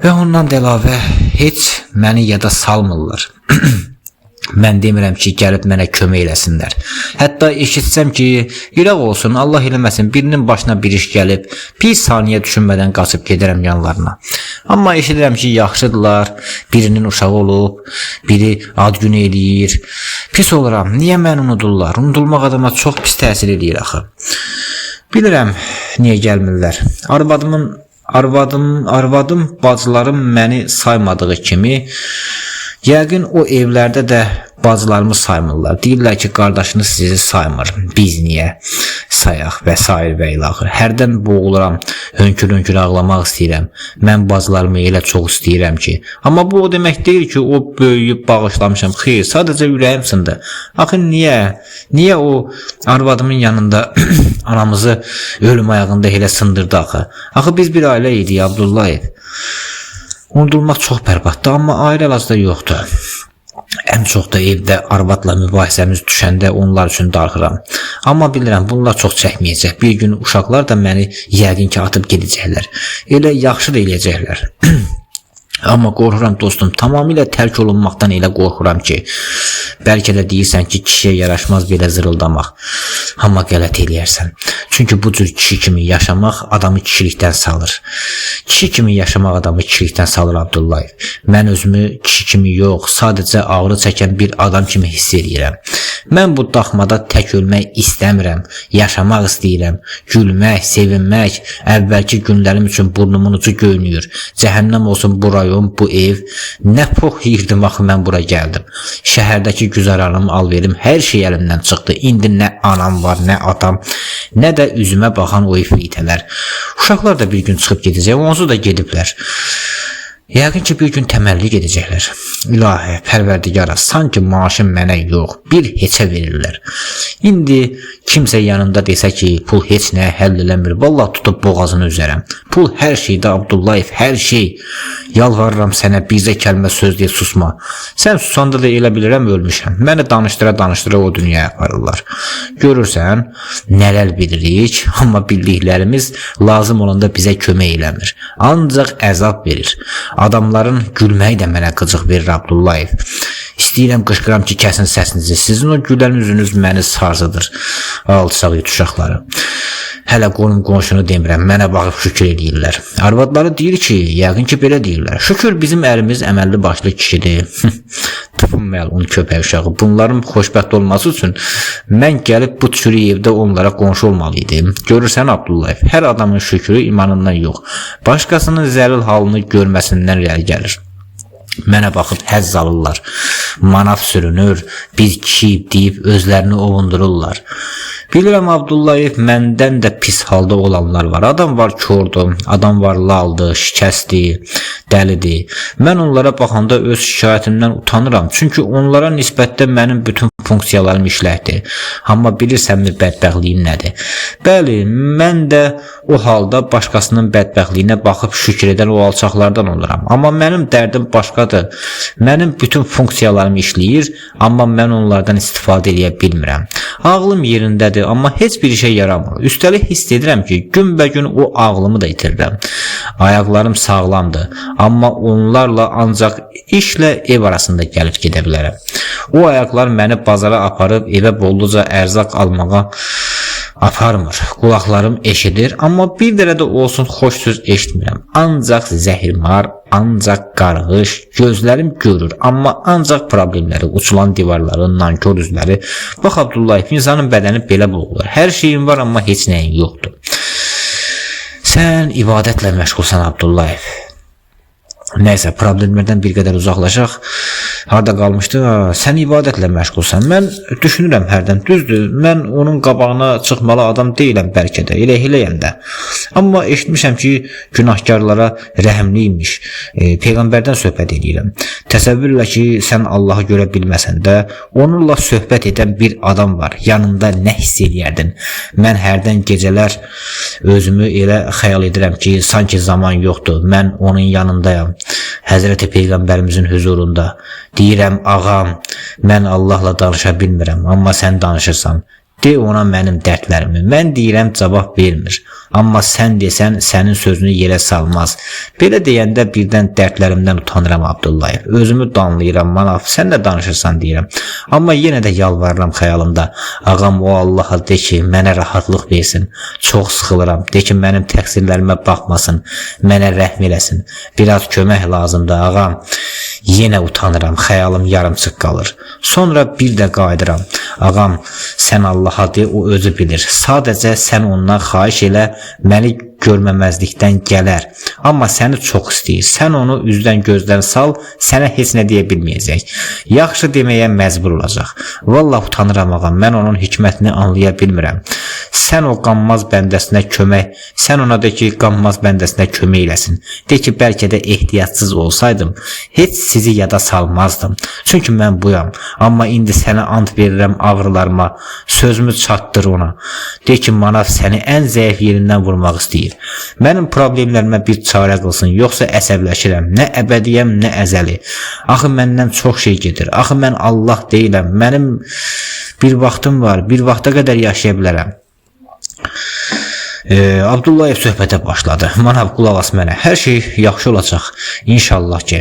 Və ondan da əlavə heç məni yada salmırlar. Mən demirəm ki, gəlib mənə kömək eləsinlər. Hətta eşitsəm ki, ürək olsun, Allah eləməsin, birinin başına bir iş gəlib, bir saniyə düşünmədən qaçıb gedərəm yanlarına. Amma eşidirəm ki, yaxşıdırlar, birinin uşağı olub, biri ad günü eləyir. Pis oluram. Niyə məni unudurlar? Unudulmaq adama çox pis təsir eləyir axı. Bilirəm niyə gəlmirlər. Arvadım, bacılarım məni saymadığı kimi, yəqin o evlərdə də bacılarımı saymırlar. Deyirlər ki, qardaşınız sizi saymır. Biz niyə sayaq və sair və ilaxır. Hərdən boğuluram, hönkür-hönkür ağlamaq istəyirəm. Mən bacılarımı elə çox istəyirəm ki. Amma bu o demək deyil ki, o böyüyüb bağışlamışam. Xeyr, sadəcə ürəyim sındı. Axı niyə? Niyə o arvadımın yanında anamızı ölüm ayağında elə sındırdı axı? Axı biz bir ailə idik Abdullayev. Unudulmaq çox bərbaddır, amma ayrı əlacı da yoxdur. Ən çox da evdə arvadla mübahisəmiz düşəndə onlar üçün darıxıram. Amma bilirəm, bunlar çox çəkməyəcək. Bir gün uşaqlar da məni yəqin ki atıb gedəcəklər. Elə yaxşı da eləyəcəklər. Amma qorxuram dostum, tamamilə tərk olunmaqdan elə qorxuram ki, bəlkə də deyirsən ki, kişiyə yaraşmaz belə zırıldamaq. Amma qələt eləyərsən. Çünki bu cür kişi kimi yaşamaq adamı kişilikdən salır. Kişi kimi yaşamaq adamı kişilikdən salır Abdullayev. Mən özümü kişi kimi yox, sadəcə ağrı çəkən bir adam kimi hiss eləyirəm. Mən bu daxmada tək ölmək istəmirəm. Yaşamaq istəyirəm. Gülmək, sevinmək, əvvəlki günlərim üçün burnumun ucu göynüyür. Cəhənnəm olsun bu rayon, bu ev. Nə pox yeyirdim axı mən bura gəldim. Şəhərdəki güzaranım, alverim, hər şey əlimdən çıxdı. İndi nə anam var, nə atam, nə də üzümə baxan o ifritələr. Uşaqlar da bir gün çıxıb gedəcək, onsuz da gediblər. Yəqin ki, bir gün təməlli gedəcəklər. İlahi, pərverdigara, sanki maaşım mənə yox, bir heçə verirlər. İndi kimsə yanında desə ki, pul heç nəyə həll eləmir, vallah tutub boğazını üzərəm. Pul hər şeydə Abdullayev, hər şey. Yalvarıram sənə bircə kəlmə söz deyə susma. Sən susanda da elə bilirəm ölmüşəm. Məni danışdıra-danışdıra o dünyaya aparırlar. Görürsən, nələr bilirik, amma bildiklərimiz lazım olanda bizə kömək eləmir. Ancaq əzab verir. Adamların gülməyi də mənə qıcıq verir Abdullayev. İstəyirəm qışqıram ki, kəsin səsinizi. Sizin o gülən üzünüz məni sarsıdır. Alçaq it uşaqları. Hələ qonum qonşunu demirəm, mənə baxıb şükür eləyirlər. Arvadları deyir ki, yəqin ki belə deyirlər. Şükür bizim ərimiz əməlli başlı kişidir. Tıfın məlun köpək uşağı. Bunların xoşbəxt olması üçün mən gəlib bu çürük evdə onlara qonşu olmalı idim. Görürsən Abdullayev, hər adamın şükrü imanından yox, başqasının zəlil halını görməsindən irəli gəlir. Mənə baxıb həzz alırlar. Manav sürünür, bir kişi deyib özlərini ovundururlar. Bilirəm Abdullayev, məndən də pis halda olanlar var. Adam var kordur, adam var laldır, şikəstdir, dəlidir. Mən onlara baxanda öz şikayətimdən utanıram. Çünki onlara nisbətdə mənim bütün funksiyalarım işləkdir. Amma bilirsənmi bədbəxtliyim nədir? Bəli, mən də o halda başqasının bədbəxtliyinə baxıb şükür edən o alçaqlardan oluram. Amma mənim dərdim başqadır. Mənim bütün funksiyalarım işləyir, amma mən onlardan istifadə eləyə bilmirəm. Ağlım yerindədir, amma heç bir işə yaramır. Üstəlik hiss edirəm ki, günbəgün o ağlımı da itirirəm. Ayaqlarım sağlamdır, amma onlarla ancaq işlə ev arasında gəlib gedə bilərəm. O ayaqlar məni bazara aparıb evə bolluca ərzaq almağa aparmır. Qulaqlarım eşidir, amma bir dənə də olsun xoş söz eşitmirəm. Ancaq zəhirmar, ancaq qarğış, gözlərim görür, amma ancaq problemləri, uçulan divarları, nankor üzləri. Bax Abdullayev, insanın bədəni belə boğulur. Hər şeyin var, amma heç nəyin yoxdur. Sən ibadətlə məşğulsan Abdullayev. Nəysə, problemlərdən bir qədər uzaqlaşaq. Harda qalmışdı? Ha, sən ibadətlə məşğulsan. Mən düşünürəm hərdən. Düzdür, mən onun qabağına çıxmalı adam deyiləm bəlkə də, elə eləyəm də. Amma eşitmişəm ki, günahkarlara rəhimli imiş. Peyğəmbərdən söhbət eləyirəm. Təsəvvür elə ki, sən Allahı görə bilməsən də, onunla söhbət edən bir adam var. Yanında nə hiss eləyərdin? Mən hərdən gecələr özümü elə xəyal edirəm ki, sanki zaman yoxdur. Mən onun yanındayam. Həzrəti Peyğəmbərimizin hüzurunda. Deyirəm, ağam, mən Allahla danışa bilmirəm, amma sən danışırsan. De ona mənim dərdlərimi. Mən deyirəm, cavab vermir. Amma sən desən, sənin sözünü yerə salmaz. Belə deyəndə birdən dərdlərimdən utanıram Abdullayev. Özümü danlayıram, Manaf, sən də danışırsan deyirəm. Amma yenə də yalvarıram xəyalımda. Ağam, o Allaha de ki, mənə rahatlıq versin. Çox sıxılıram. De ki, mənim təqsirlərimə baxmasın. Mənə rəhm eləsin. Biraz kömək lazımdır ağam. Yenə utanıram, xəyalım yarımçıq qalır. Sonra bir də qayıdıram. Ağam, sən Allaha de, o özü bilir. Sadəcə sən ondan xahiş elə, məni görməməzlikdən gələr. Amma səni çox istəyir. Sən onu üzdən gözdən sal, sənə heç nə deyə bilməyəcək. Yaxşı deməyə məcbur olacaq. Vallah utanıram ağam, mən onun hikmətini anlaya bilmirəm. Sən o qanmaz bəndəsinə kömək, sən ona de ki, qanmaz bəndəsinə kömək eləsin. De ki, bəlkə də ehtiyatsız olsaydım, heç sizi yada salmazdım. Çünki mən buyam. Amma indi sənə ant verirəm ağrılarıma. Sözümü çatdır ona. De ki, Manaf səni ən zəif yerindən vurmaq istəyir. Mənim problemlərimə bir çarə qılsın, yoxsa əsəbləşirəm. Nə əbədiyəm, nə əzəli. Axı məndən çox şey gedir. Axı mən Allah deyiləm. Mənim bir vaxtım var. Bir vaxta qədər yaşaya bilərəm. Abdullayev söhbətə başladı. Manaf, qulaq as mənə. Hər şey yaxşı olacaq. İnşallah ki.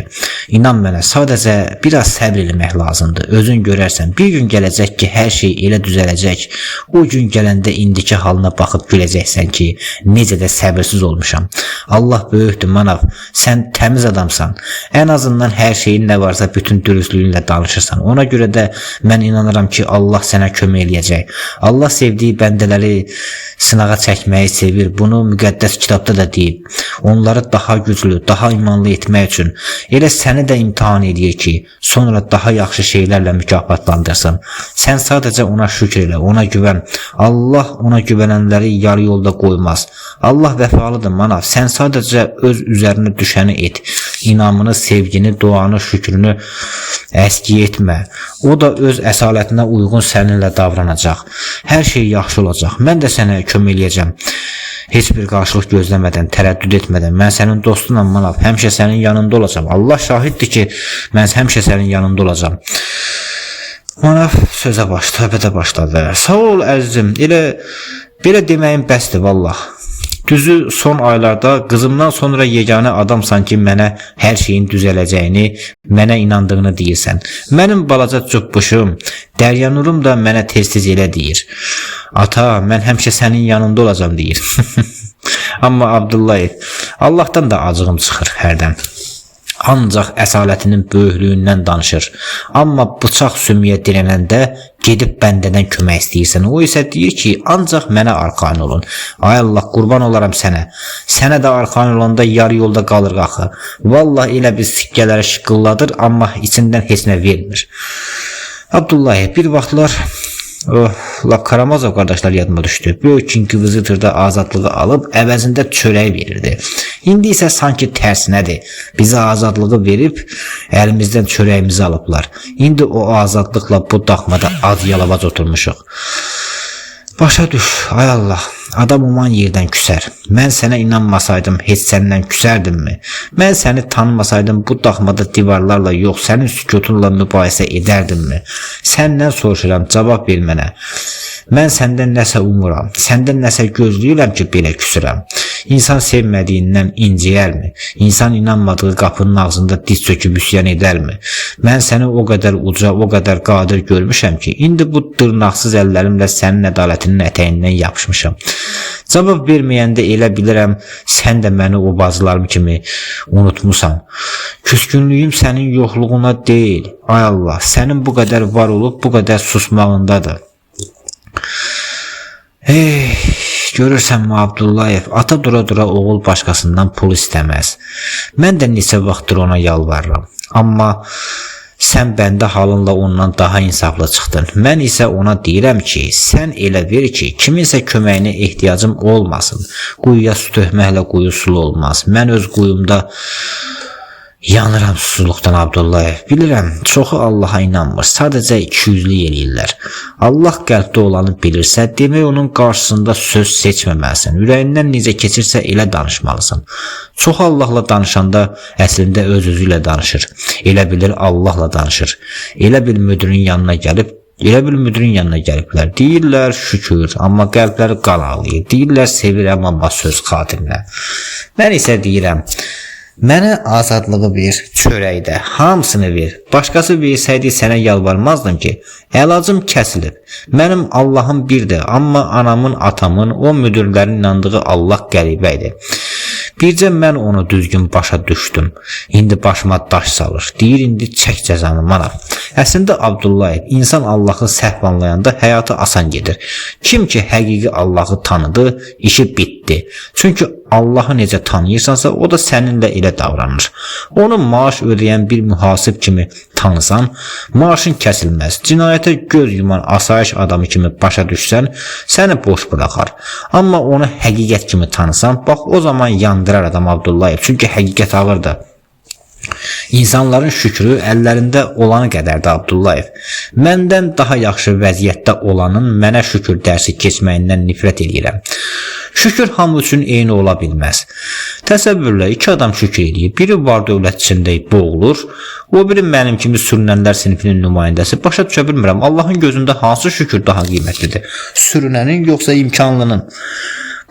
İnan mənə, sadəcə biraz səbr eləmək lazımdır. Özün görərsən. Bir gün gələcək ki, hər şey elə düzələcək. O gün gələndə indiki halına baxıb güləcəksən ki, necə də səbirsiz olmuşam. Allah böyükdür Manaf. Sən təmiz adamsan. Ən azından hər şeyin nə varsa bütün dürüstlüyünlə danışırsan. Ona görə də mən inanıram ki, Allah sənə kömək eləyəcək. Allah sevdiyi bəndələri sınağa çəkməyi sevir. Bunu müqəddəs kitabda da deyib. Onları daha güclü, daha imanlı etmək üçün elə səni də imtahan edir ki, sonra daha yaxşı şeylərlə mükafatlandırsın. Sən sadəcə ona şükür elə, ona güvən. Allah ona güvənənləri yarı yolda qoymaz. Allah vəfalıdır Manaf. Sən sadəcə öz üzərinə düşəni et. İnamını, sevgini, duanı, şükrünü əski etmə. O da öz əsalətinə uyğun səninlə davranacaq. Hər şey yaxşı olacaq. Mən də sənə kömək eləyəcəm. Heç bir qarşılıq gözləmədən, tərəddüd etmədən. Mən sənin dostunam Manaf. Həmişə sənin yanında olacağam. Allah şahiddir ki, mən həmişə sənin yanında olacağam. Manaf sözə başladı, söhbətə başladı. Sağ ol əzizim. Elə belə deməyin bəsdir vallah. Düzü son aylarda qızımdan sonra yeganə adamsan ki, mənə hər şeyin düzələcəyini, mənə inandığını deyirsən. Mənim balaca cübbüşüm, Dəryanurum da mənə tez-tez elə deyir. Ata, mən həmişə sənin yanında olacağam deyir. Amma Abdullayev, Allahdan da acığım çıxır hərdən. Ancaq əsalətinin böyüklüyündən danışır. Amma bıçaq sümüyə dirənəndə gedib bəndədən kömək istəyirsən. O isə deyir ki, ancaq mənə arxayın olun. Ay Allah, qurban olaram sənə. Sənə də arxayın olanda yarı yolda qalır axı. Vallah elə bir sikkələri şıqqılladır, amma içindən heç nə vermir. Abdullayev bir vaxtlar oh, lap Karamazov qardaşlar yadıma düşdü. Böyük inkvizitorda azadlığı alıb əvəzində çörək verirdi. İndi isə sanki tərsinədir. Bizə azadlığı verib əlimizdən çörəyimizi alıblar. İndi o azadlıqla bu daxmada az yalavac oturmuşuq. Başa düş, ay Allah, adam uman yerdən küsər. Mən sənə inanmasaydım, heç səndən küsərdimmi? Mən səni tanımasaydım, bu daxmada divarlarla yox, sənin sükutunla mübahisə edərdimmi? Səndən soruşuram, cavab ver mənə. Mən səndən nəsə umuram, səndən nəsə gözləyirəm ki, belə küsürəm. İnsan sevmədiyindən inciyərmi? İnsan inanmadığı qapının ağzında diz çöküb üsyan edərmi? Mən səni o qədər uca, o qədər qadir görmüşəm ki, indi bu dırnaqsız əllərimlə sənin ədalətinin ətəyindən yapışmışam. Cavab verməyəndə elə bilirəm, sən də məni o bacılarım kimi unutmusan. Küskünlüyüm sənin yoxluğuna deyil. Ay Allah, sənin bu qədər var olub, bu qədər susmağındadır. Ey, görürsənmi Abdullayev, ata dura-dura oğul başqasından pul istəməz. Mən də neçə vaxtdır ona yalvarıram. Amma sən bəndə halınla ondan daha insaflı çıxdın. Mən isə ona deyirəm ki, sən elə ver ki, kiminsə köməyinə ehtiyacım olmasın. Quyuya su tökməklə quyu sulu olmaz. Mən öz quyumda yanıram susuzluqdan Abdullayev. Bilirəm, çoxu Allaha inanmır. Sadəcə ikiyüzlü eləyirlər. Allah qəlbdə olanı bilirsə, demək onun qarşısında söz seçməməlisən. Ürəyindən necə keçirsə elə danışmalısan. Çoxu Allahla danışanda əslində öz-özü ilə danışır. Elə bilir Allahla danışır. Elə bil müdirin yanına gəlib Elə bil müdirin yanına gəliblər. Deyirlər şükür, amma qəlbləri qan ağlayır. Deyirlər sevirəm, amma söz xatirinə. Mən isə deyirəm, mənə azadlığı ver, çörəkdə, hamısını ver. Başqası versəydi sənə yalvarmazdım ki, əlacım kəsilib. Mənim Allahım birdir, amma anamın, atamın, o müdirlərin inandığı Allah qəribə idi. Bircə mən onu düzgün başa düşdüm. İndi başıma daş salır. Deyir indi çək cəzanı mana. Əslində Abdullayev, insan Allahı səhv anlayanda həyatı asan gedir. Kim ki həqiqi Allahı tanıdı, işi bitdi. Çünki Allahı necə tanıyırsansa, o da səninlə elə davranır. Onu maaş ödəyən bir mühasib kimi tanısan, maaşın kəsilməz. Cinayətə göz yuman asayiş adamı kimi başa düşsən, səni boş buraxar. Amma onu həqiqət kimi tanısan, bax o zaman yandırar adam Abdullayev. Çünki həqiqət ağırdır. İnsanların şükrü əllərində olanı qədərdir Abdullayev. Məndən daha yaxşı vəziyyətdə olanın mənə şükür dərsi keçməyindən nifrət eləyirəm. Şükür hamı üçün eyni ola bilməz. Təsəvvürlə iki adam şükür eləyir. Biri var dövlət içində boğulur, o biri mənim kimi sürünənlər sinifinin nümayəndəsi. Başa düşə bilmirəm. Allahın gözündə hansı şükür daha qiymətlidir? Sürünənin yoxsa imkanlının?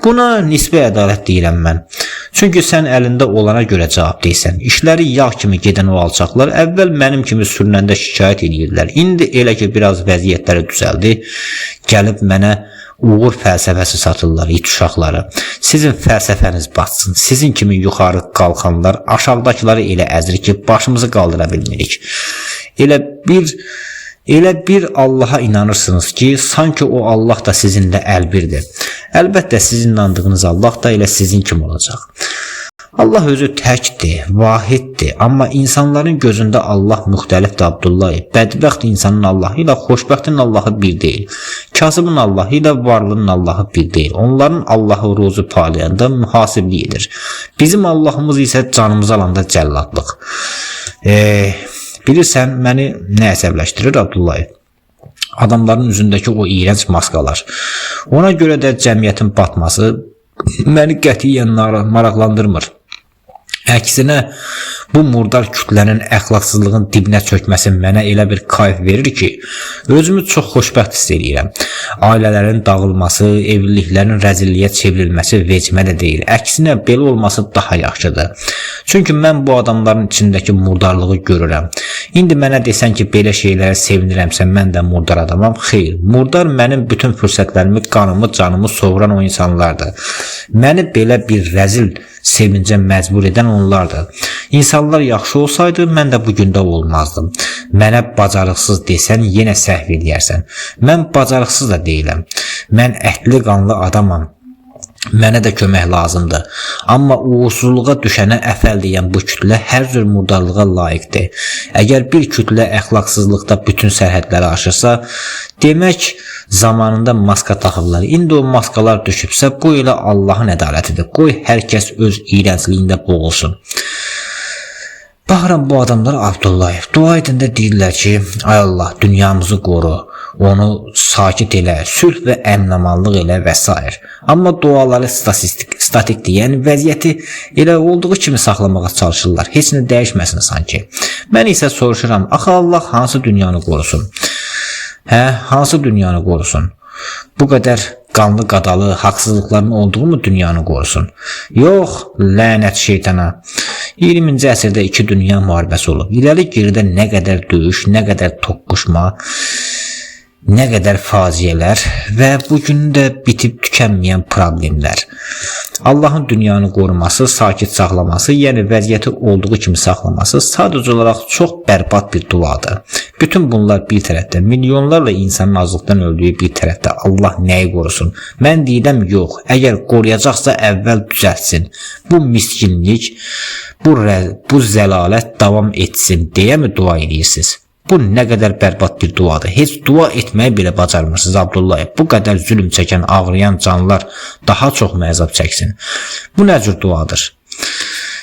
Buna nisbi ədalət deyirəm mən. Çünki sən əlində olana görə cavab deyirsən. İşləri yağ kimi gedən o alçaqlar əvvəl mənim kimi sürünəndə şikayət edirdilər. İndi elə ki biraz vəziyyətləri düzəldi, gəlib mənə uğur fəlsəfəsi satırlar it uşaqları. Sizin fəlsəfəniz batsın. Sizin kimi yuxarı qalxanlar aşağıdakıları elə əzir ki, başımızı qaldıra bilmirik. Elə bir Allaha inanırsınız ki, sanki o Allah da sizinlə əlbirdir. Əlbəttə sizin inandığınız Allah da elə sizin kimi olacaq. Allah özü təkdir, vahiddir, amma insanların gözündə Allah müxtəlifdir Abdullayev. Bədbəxt insanın Allahı ilə xoşbəxtin Allahı bir deyil. Kasıbın Allahı ilə varlının Allahı bir deyil. Onların Allahı ruzu paylayanda mühasiblik edir. Bizim Allahımız isə canımızı alanda cəlladlıq. Bilirsən məni nə əsəbləşdirir Abdullayev? Adamların üzündəki o iyrənc maskalar. Ona görə də cəmiyyətin batması məni qətiyyən maraqlandırmır. Əksinə bu murdar kütlənin əxlaqsızlığın dibinə çökməsi mənə elə bir kayf verir ki, özümü çox xoşbəxt hiss eləyirəm. Ailələrin dağılması, evliliklərin rəzilliyə çevrilməsi vecimə də deyil. Əksinə belə olması daha yaxşıdır. Çünki mən bu adamların içindəki murdarlığı görürəm. İndi mənə desən ki, belə şeylərə sevinirəmsə, mən də murdar adamam. Xeyr, murdar mənim bütün fürsətlərimi, qanımı, canımı sovuran o insanlardır. Məni belə bir rəzil sevincə məcbur edən onlardır. İnsanlar yaxşı olsaydı, mən də bu gündə olmazdım. Mənə bacarıqsız desən, yenə səhv eləyərsən. Mən bacarıqsız da deyiləm. Mən ətli qanlı adamam. Mənə də kömək lazımdır. Amma uğursuzluğa düşənə əfəl deyən bu kütlə hər cür murdarlığa layiqdir. Əgər bir kütlə əxlaqsızlıqda bütün sərhədləri aşırsa, demək zamanında maska taxıblar. İndi o maskalar düşübsə, bu elə Allahın ədalətidir. Qoy hər kəs öz iyrəncliyində boğulsun. Baxıram bu adamlar Abdullayev. Dua edəndə deyirlər ki, ay Allah, dünyamızı qoru, onu sakit elə, sülh və əminamanlıq elə və s. Amma duaları statikdir. Yəni vəziyyəti elə olduğu kimi saxlamağa çalışırlar. Heç nə dəyişməsin sanki. Mən isə soruşuram, axı Allah hansı dünyanı qorusun? Hə, hansı dünyanı qorusun? Bu qədər qanlı qadalı haqsızlıqların olduğu mu dünyanı qorusun? Yox, lənət şeytana. 20-ci əsrdə iki dünya müharibəsi olub. İrəli geridə nə qədər döyüş, nə qədər toqquşma, nə qədər faciələr və bu gün də bitib tükənməyən problemlər. Allahın dünyanı qoruması, sakit saxlaması, yəni vəziyyəti olduğu kimi saxlaması sadəcə olaraq çox bərbad bir duadır. Bütün bunlar bir tərəfdə, milyonlarla insanın aclıqdan öldüyü bir tərəfdə Allah nəyi qorusun? Mən deyirəm yox, əgər qoruyacaqsa əvvəl düzəltsin. Bu miskinlik, bu zəlalət davam etsin deyə mi dua edirsiniz? Bu nə qədər bərbad bir duadır. Heç dua etməyi belə bacarmırsınız Abdullayev. Bu qədər zülm çəkən, ağrıyan canlar daha çox əzab çəksin. Bu nə cür duadır?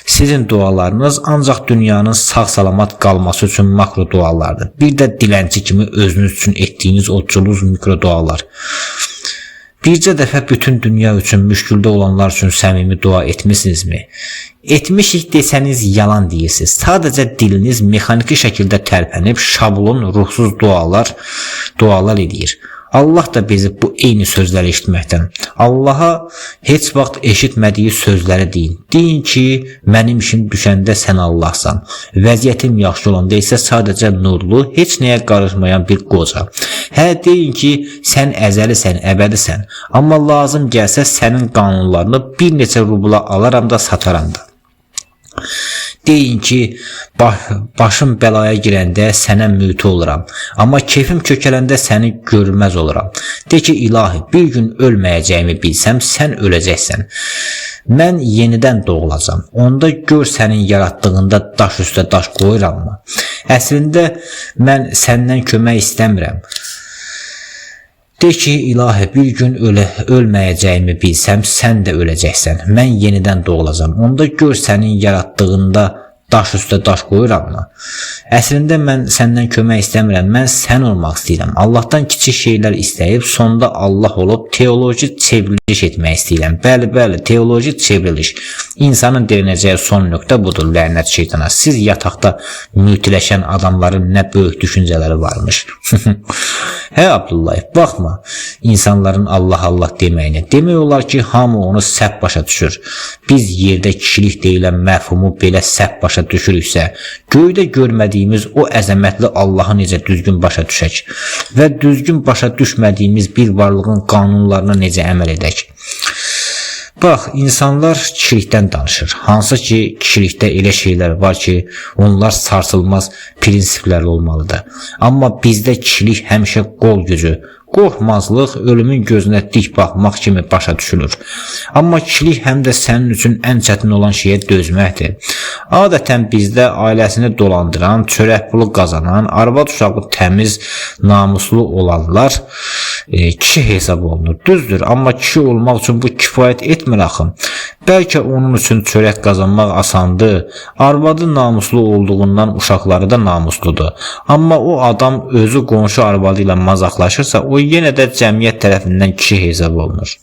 Sizin dualarınız ancaq dünyanın sağ-salamat qalması üçün makro dualardır. Bir də dilənçi kimi özünüz üçün etdiyiniz o culuz mikro dualar. Bircə dəfə bütün dünya üçün, müşküldə olanlar üçün səmimi dua etmisinizmi? Etmişik desəniz yalan deyirsiniz. Sadəcə diliniz mexaniki şəkildə tərpənib şablon, ruhsuz dualar eləyir. Allah da bizi bu eyni sözləri eşitməkdən. Allaha heç vaxt eşitmədiyi sözləri deyin. Deyin ki, mənim işim düşəndə sən Allahsan. Vəziyyətim yaxşı olanda isə sadəcə nurlu, heç nəyə qarışmayan bir qoca. Hə, deyin ki, sən əzəlisən, əbədisən. Amma lazım gəlsə sənin qanunlarını bir neçə rubla alaram da sataram da. Deyin ki, başım bəlaya girəndə sənə müti oluram. Amma kefim kökələndə səni görməz oluram. De ki, ilahi, bir gün ölməyəcəyimi bilsəm, sən öləcəksən. Mən yenidən doğulacam. Onda gör sənin yaratdığında daş üstə daş qoyurammı? Əslində, mən səndən kömək istəmirəm. De ki, ilahi, bir gün ölməyəcəyimi bilsəm, sən də öləcəksən. Mən yenidən doğulacam. Onda gör sənin yaratdığında daş üstə daş qoyurammı? Əslində mən səndən kömək istəmirəm. Mən sən olmaq istəyirəm. Allahdan kiçik şeylər istəyib sonda Allah olub teoloji çevriliş etmək istəyirəm. Bəli, bəli, teoloji çevriliş. İnsanın dirinəcəyi son nöqtə budur, lənət şeytana. Siz yataqda mütiləşən adamların nə böyük düşüncələri varmış. Hə Abdullayev, baxma insanların Allah Allah deməyinə. Demək olar ki, hamı onu səhv başa düşür. Biz yerdə kişilik deyilən məfhumu belə səhv başa düşürüksə, göydə görmədiyimiz o əzəmətli Allahı necə düzgün başa düşək və düzgün başa düşmədiyimiz bir varlığın qanunlarına necə əməl edək? Bax, insanlar kişilikdən danışır. Hansı ki, kişilikdə elə şeylər var ki, onlar sarsılmaz prinsiplərli olmalıdır. Amma bizdə kişilik həmişə qol gücü, qorxmazlıq, ölümün gözünə dik baxmaq kimi başa düşülür. Amma kişilik həm də sənin üçün ən çətin olan şeyə dözməkdir. Adətən bizdə ailəsini dolandıran, çörək pulu qazanan, arvad uşağı təmiz, namuslu olanlar kişi hesab olunur. Düzdür, amma kişi olmaq üçün bu kifayət etmir axı. Bəlkə onun üçün çörək qazanmaq asandır. Arvadı namuslu olduğundan uşaqları da namusludur. Amma o adam özü qonşu arvadı ilə mazaqlaşırsa, o yenə də cəmiyyət tərəfindən kişi hesab olunur.